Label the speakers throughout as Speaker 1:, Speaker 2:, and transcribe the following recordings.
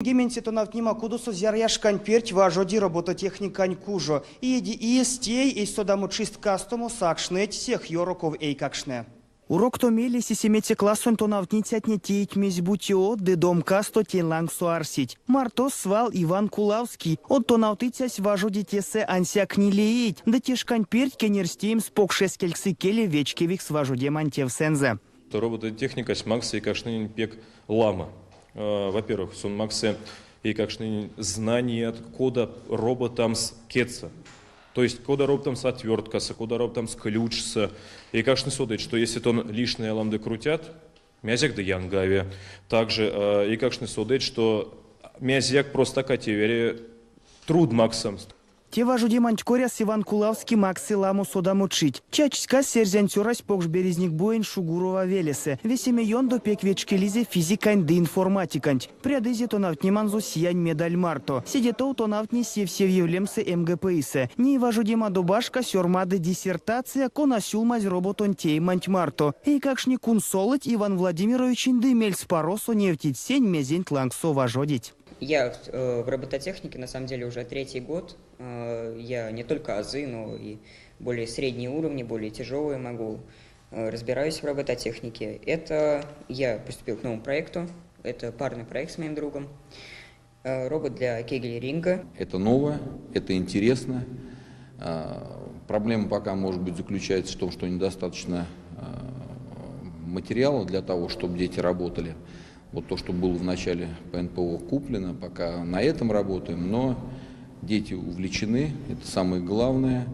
Speaker 1: Геменце тонавтнема кудосо зярыя шкань перть важоди робототехникань кужо. Иеде иес тей эсь содамочист кастомо сакшныть сех ёроков эйкакштне. Урокто мейле сисемеце классонь тонавтницятне теить мезть-бути од ды домкасто тень лангсо арсить. Мартост свал Иван Кулавский. Од тонавтыцясь важоди тесэ ансяк ниле иеть, ды те шканть перть кенерсь теемс покш эскелькс икеле вечкевикс важодемань тевсэнзэ.
Speaker 2: Робототехникась максы эйкакштненень пек ламо. Во-первых, сон максы эйкакштненень знаният, кода роботамс кедьсэ. То есть, кода роботамс отверткасо, кода роботамс ключсо. Эйкакштне содыть, что если тон лишнее аламодо крутят, мезеяк ды янгави. Также эйкакштне содыть, что мезеяк просто так а тееви, труд максомс.
Speaker 1: Те важодеманть коряс Иван Кулавский максы ламо содамочить. Чачсь-кассь эрзянь цёрась Покш Березникбуень Шугурова велесэ. Весеме ёндо пек вечкелизе физиканть ды информатиканть. Прядызе тонавтнеманзо сиянь медаль марто. Седе тов тонавтнесь Евсевьев лемсэ МГПИ-сэ. Ней важодемадо башка сёрмады диссертация, кона сюлмазь роботонь тееманть марто. Эйкакштне кунсолыть Иван Владимировичень ды мельспаросо невтить сень, мезенть лангсо важодить.
Speaker 3: Я в робототехнике, на самом деле, уже третий год. Я не только азы, но и более средние уровни, более тяжелые могу. Разбираюсь в робототехнике. Это я приступил к новому проекту. Это парный проект с моим другом. Робот для кегель-ринга.
Speaker 4: Это новое, это интересно. Проблема пока, может быть, заключается в том, что недостаточно материала для того, чтобы дети работали. Вот то, что было в начале по НПО куплено, пока на этом работаем, но дети увлечены, это самое главное.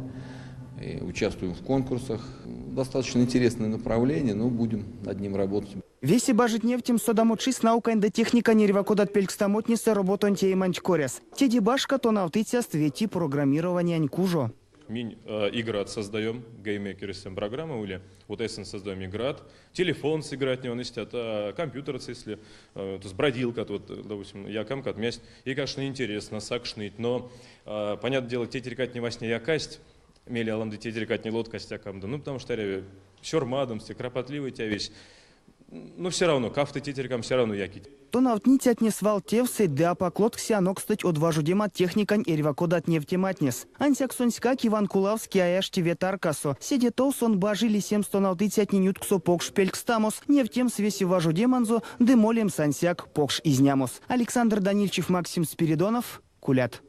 Speaker 4: И участвуем в конкурсах. Достаточно интересное направление, но будем над ним работать.
Speaker 1: Весе бажить невтемс содамочист наукань ды техникань эрьва кодат пелькстамотнесэ роботонь тееманть коряс. Теде башка тонавтыцяст вети программированиянь кужо.
Speaker 2: Минь играт создаем, GameMaker программа ули, вот эсенек создаем играт, телефонс играть не истят, компьютерс, если, то есть бродилкат, вот, допустим, якамкат, мезть, и, конечно, интересно, сакшныть, но, понятное дело, тейтерькатне васня якасть, мейле аламодо тейтерькатне лоткасть якамодо, ну, потому что сёрмадомс, кропотливый тевесь, но все равно, кавто тейтерькам все равно якить.
Speaker 1: Тонавтницятне свал тевсэть ды апак лотксе анокстыть од важодемат техникань эрьва кодат невтематнес. Ансяк сонськак Иван Кулавский а ашти ве таркасо. Седе тов сон бажи лисемс тонавтыцятнень ютксо покш пелькстамос, невтемс весе важодеманзо ды молемс ансяк покш изнямос. Александр Данильчев, Максим Спиридонов. Кулят.